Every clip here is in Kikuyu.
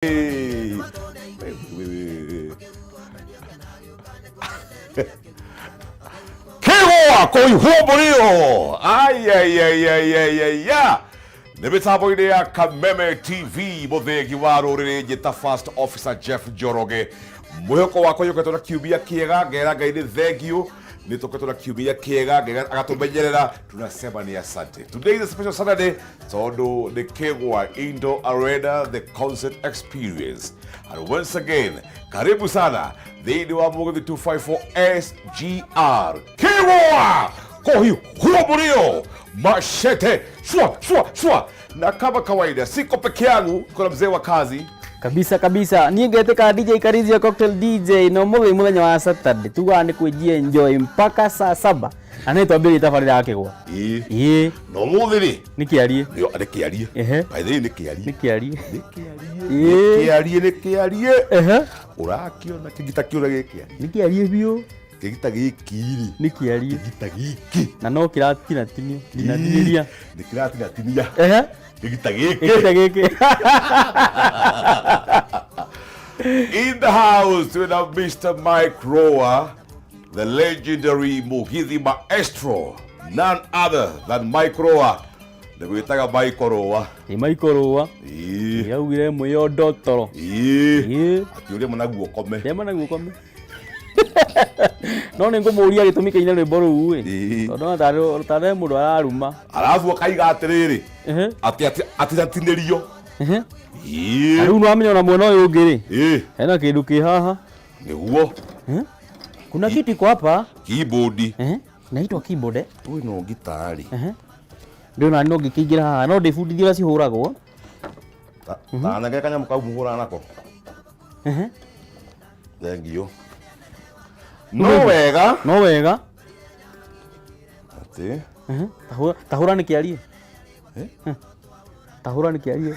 Kegwa kũihwo mũrĩo ayayayayaya nĩ mĩtambo-inĩ ya Kameme TV mũthĩgi wa rũrĩrĩ njĩta First Officer Jeff Njoroge. Mwĩhoko wakwa yũkĩtwo na kiumia kĩega, ngera Ngai nĩ thengiũ nĩ tũkĩtwo na kiumia kĩega, Ngai agatũmenyerera, tunasema ni asante. Today is a special Saturday tondũ nĩ Kegwa Indoor Arena the concert experience. And once again, karibu sana thĩinĩ wa Mũgithi 254 SGR. Kegwa kũhiũhwo mũrĩo machete shwa shwa shwa. Na kama kawaida siko peke yangu, kuna mzee wa kazi. Kabisa kabisa, niĩ ngetĩka DJ Karizia Cocktail DJ no mũthĩ mũthenya wa Saturday tugaga nĩ kwĩnjia enjoy mpaka saa saba na nĩ twambĩrĩrie tabarĩra ya Kĩgwa. Ĩĩ. Ĩĩ. Na ũmũthĩ rĩ, nĩ kĩarie. Nĩ kĩarie. Ehe. By the way, nĩ kĩarie. Nĩ kĩarie. Nĩ kĩarie. Ĩĩ. Nĩ kĩarie, nĩ kĩarie. Ehe. Ũrakĩona kĩgita kĩũrĩa gĩkĩarie. Nĩ kĩarie biũ. Kĩgita gĩkĩ rĩ. Nĩ kĩarie. Kĩgita gĩkĩ. Na no kĩratinatinia. Tinatinĩria. Nĩ kĩratinatinia. Ehe. Kĩgita gĩkĩ. Kĩgita gĩkĩ. In the house with Mr. Mike Roa, the legendary Mugithi maestro, none other than Mike Roa. Nĩ gwĩtaga Mike Roa. Nĩ Mike Roa. Ĩĩ. Yaugire mwĩyo ndotoro. Ĩĩ. Ĩĩ. Akĩũria mwana guoko me. Ndema na guoko me. No nĩ ngũmũria gĩtũmi kĩa ine rwĩmbo rũu ĩ. Ĩĩ. Tondũ ona tarĩ mũndũ araruma. Arabu akaiga atĩrĩrĩ. Ehe. Atĩ atinatinĩrio. Ehe. Ĩĩ. Na rĩu nĩwamenya ona mwena ũyũ ũngĩ rĩ. Ĩĩ. Hena kĩndũ kĩ haha. Nĩguo. Eh? Kuna kitu iko hapa. Keyboard. Eh? Inaitwa keyboard eh? Ũyũ no gitari. Eh? Ndio na no ngĩkĩingĩra haha no ndĩbundithie ũrĩa cihũragwo. Tanengere kanyamũ kau mũhũraga nako. Eh? Thengiũ. No wega. No wega. Atĩ. Eh? Tahũra tahũra nĩ kĩarie. Eh? Tahũra nĩ kĩarie.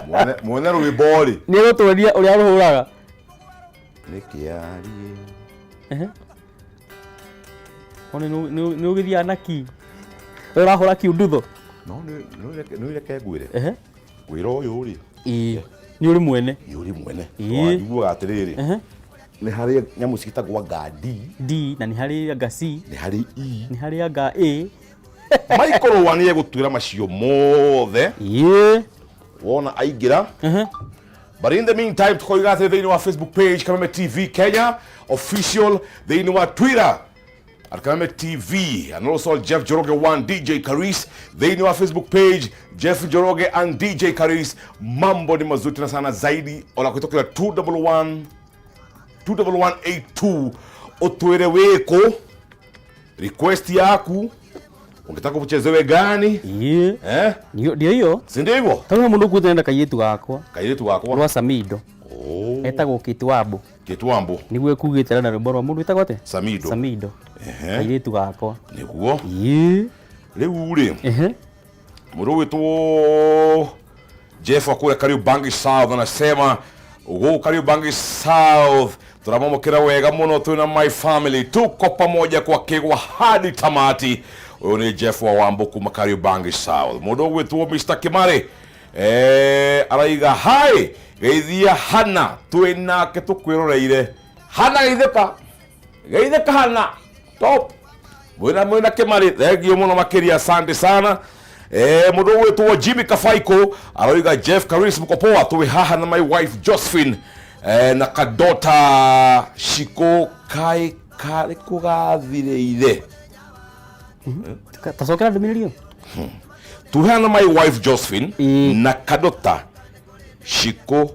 Mwene mwene rwĩmbo rĩ. Nĩ egũtwonia ũrĩa rũhũraga. Nĩ kĩarie. Ehe. One nĩ ũgĩthiaga na ki. Ũyũ ũrahũra kiundutho. No nĩ nĩ reke ngwĩre. Ehe. Wĩra ũyũ rĩ. Ĩĩ. Nĩ ũrĩ mwene. Nĩ ũrĩ mwene. Ĩĩ. Wanjiguaga atĩrĩrĩ. Ehe. Nĩ harĩ nyamũ ciĩtagwo anga D. D na nĩ harĩ anga C. Nĩ harĩ E. Nĩ harĩ anga A. Michael Roa nĩ egũtwĩra macio mothe. Ĩĩ. Wona aingĩra. Ehe. But in the meantime, tukoiga atĩ thĩinĩ wa Facebook page Kameme TV Kenya official, thĩinĩ wa Twitter at Kameme TV, and also Jeff Njoroge 1 DJ Karis, thĩinĩ wa Facebook page Jeff Njoroge and DJ Karis. Mambo ni mazuri tena sana zaidi, ona kũhĩtũkĩra 211 21182 ũtwĩre wĩkũ, request yaku, ungetaka kuchezewe gani? Ĩĩ. Eh? Ndio hiyo. Si ndio hivyo? Tondũ he mũndũ ũkuĩte nenda kairĩtu gakwa. Kairĩtu gakwa. Rwa Samido. Oh. Etagwo Kĩtwambo. Kĩtwambo. Nĩguo ekugĩte arenda rwĩmbo rwa mũndũ wĩtagwo atĩa? Samido. Samido. Ehe. Kairĩtu gakwa. Nĩguo. Ĩĩ. Rĩu rĩ. Ehe. Mũndũ ũgwĩtwo Jeff wa kũrĩa Kariobangi South anasema gũkũ Kariobangi South tunamwamũkĩra wega mũno, twĩna my family, tuko pamoja kwa Kĩgwa hadi tamati. Ũyũ nĩ Jeff wa Wambo kuma Kariobangi South. Mũndũ ũgwĩtwo Mr. Kimari araiga hi, geithia Hana, twĩ nake tũkwĩroreire. Hana geithĩka, geithĩka Hana, top mwĩna Kĩmarĩ, thengio mũno makĩria, asante sana. Mũndũ ũgwĩtwo Jimmy Kafaiko aroiga Jeff Karis mko poa, twĩ haha na my wife Josephine na kadota Shiko kaĩ karĩkũ gathirĩire. Tacokera ndũmĩrĩri ĩyo. Twĩ haha na my wife Josephine Ĩĩ. na kadota Shiko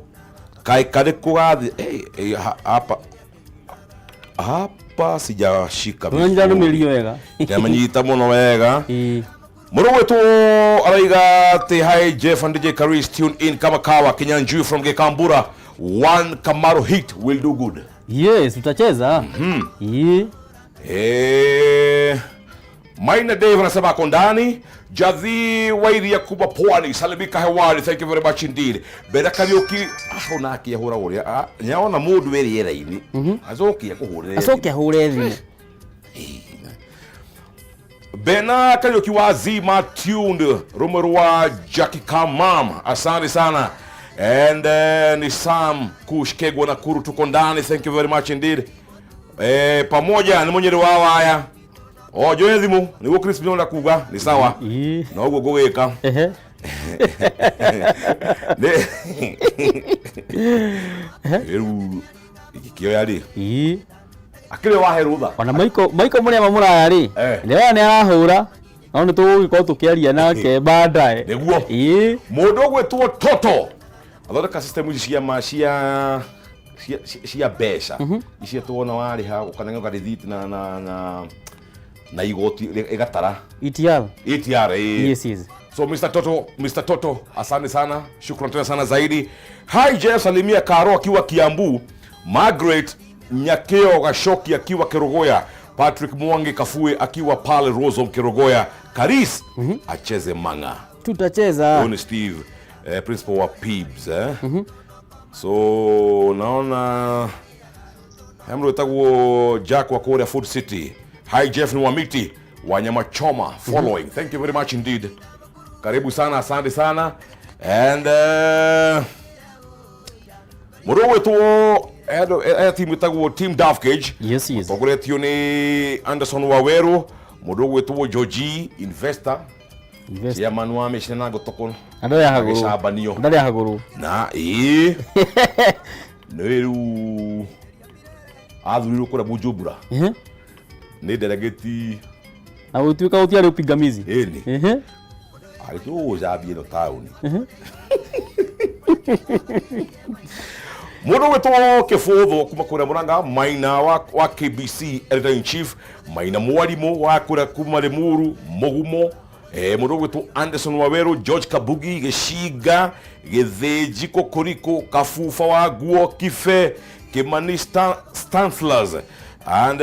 kaĩ karĩkũ gathi hapa hapa sijashika Ndũranyita ndũmĩrĩri ĩyo wega. Ndamanyita mũno wega. Ĩĩ. Mũndũ gwĩtwo araiga atĩ hi Jeff and DJ Karis, tune in kama kawa, Kinyanjui from Gikambura, one Kamaru hit will do good. Yes, tutacheza. Ĩĩ. Maina Dave anasema ako ndani. Jadhi Wairia kuma Pwani, salimika hewani, thank you very much indeed. Bera Kariuki, onake ahũra ũrĩa nĩaona mũndũ wĩ rĩera-inĩ, acoke akũhũrĩre. Acoke ahũre thimũ. Bena Kariuki wa Zima tuned rumwe rwa Jackie Kamam, asante sana. And ni Sam Kushkegwa Nakuru, tuko ndani, thank you very much indeed. Pamoja ni munyeri wa waya o njoe thimu niguo Chris ndĩrenda kuga ni sawa. Noguo ngũgĩka. Rĩu ingĩkĩoya rĩ akĩrĩ wahe rũtha. Ona Michael Michael Mũrĩama mũraya rĩ, ndĩrona nĩ arahũra, no nĩ tũgũgĩkorwo tũkĩaria nake baadaye. Nĩguo. Mũndũ ũgwĩtwo Toto athondeka system ici cia ma cia cia cia mbeca icio tuona warĩha ũkanengwo karithiti na igoti ĩgatara. ETR. ETR, eh. Yes. So Mr. Toto, Mr. Toto, asante sana, shukran tena sana zaidi. Hi Jeff, salimia Karo akiwa Kiambu, Margaret Nyakeo Gashoki akiwa Kerogoya, Patrick Mwangi Kafue akiwa pale Rosom Kerogoya, Karis acheze manga. Tutacheza. Huyu ni Steve, principal wa Pibs, eh. So naona hemro etagwo Jack wa kũrĩa Food City. Hi Jeff ni Wamiti Wanyama Choma following. Thank you very much indeed. Karibu sana, asante sana. And mũndũ ũgwĩtwo he timu ĩtagwo Team Dafcage. Yes. Tongoretio nĩ Anderson Waweru, mũndũ ũgwĩtwo Joji Investor, Invest. chairman wa mĩcina na ngotoko. Andũ arĩa hagũrũ. Agĩcambanio. Andũ arĩa hagũrũ. Na ĩĩ nĩ rĩu athurirwo kũrĩa Bujumbura nĩ delegate. Na gũtuĩka gũtiarĩ upingamizi. Ĩni agĩtũgũcambia ĩno taũni. Mũndũ ũgwĩtwo Kĩbũthũ kuma kũrĩa Mũrang'a, Maina wa KBC editor in chief, Maina mwarimũ wa kũrĩa kuma Limuru Mũgumo, mũndũ ũgwĩtwo Anderson Waweru, George Kabugi Gĩcinga Gĩthĩnji Kũkũrikũ Kabuba wa nguo Kibe Kimani Stanslas and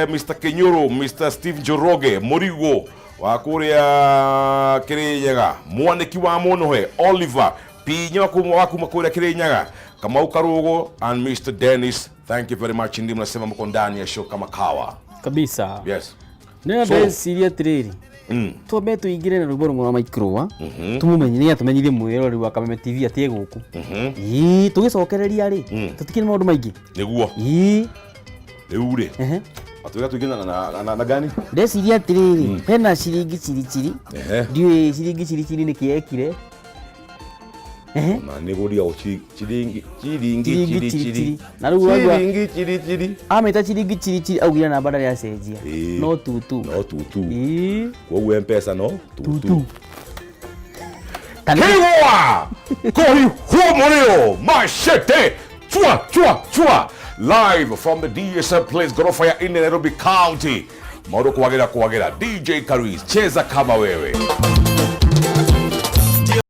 Mr. Kinyuru, Mr. Steve Njoroge Mũrigo wa kũrĩa Kĩrĩnyaga, mwanĩki wa Mũnũhe Oliver Pinya wa kuma kũrĩa Kĩrĩnyaga, Kamau Karugo and Mr. Dennis, thank you very much indeed. Mnasema mko ndani ya show kama kawa. Kabisa. Yes. Nĩ ndeciria atĩrĩrĩ, twambe tũingĩre na rwĩmbo rũmwe rwa Microa, tũmũmenye nĩgetha tũmenyithie mwĩroreri wa Kameme TV atĩ e gũkũ. Ĩĩ, tũgĩcokereria rĩ, tũtikĩrĩ maũndũ maingĩ. Nĩguo. Ĩĩ. Rĩu rĩ atwĩra tũingĩ na gani? Ndeciria atĩrĩrĩ, hena ciringi chirichiri. Ndiũĩ ciringi chirichiri nĩkĩ ekire. Na nĩ gũria chiringi chiringi Chiringi chiri chiri chiri. chiri. Na rĩu waigua Chiringi chiri chiri. amĩta chiringi chirichiri augire namba ndarĩ acenjia. Ĩĩ. No tutu. No tutu. Ĩĩ. Koguo Mpesa no tutu. Tutu. Kana Kigwa! Kori huo machete! Chua, chua, chua! Live from the DSM Place, ghorofa ya nne, Nairobi County. Mauro kuwagira kuwagira. DJ Karis, cheza kama wewe.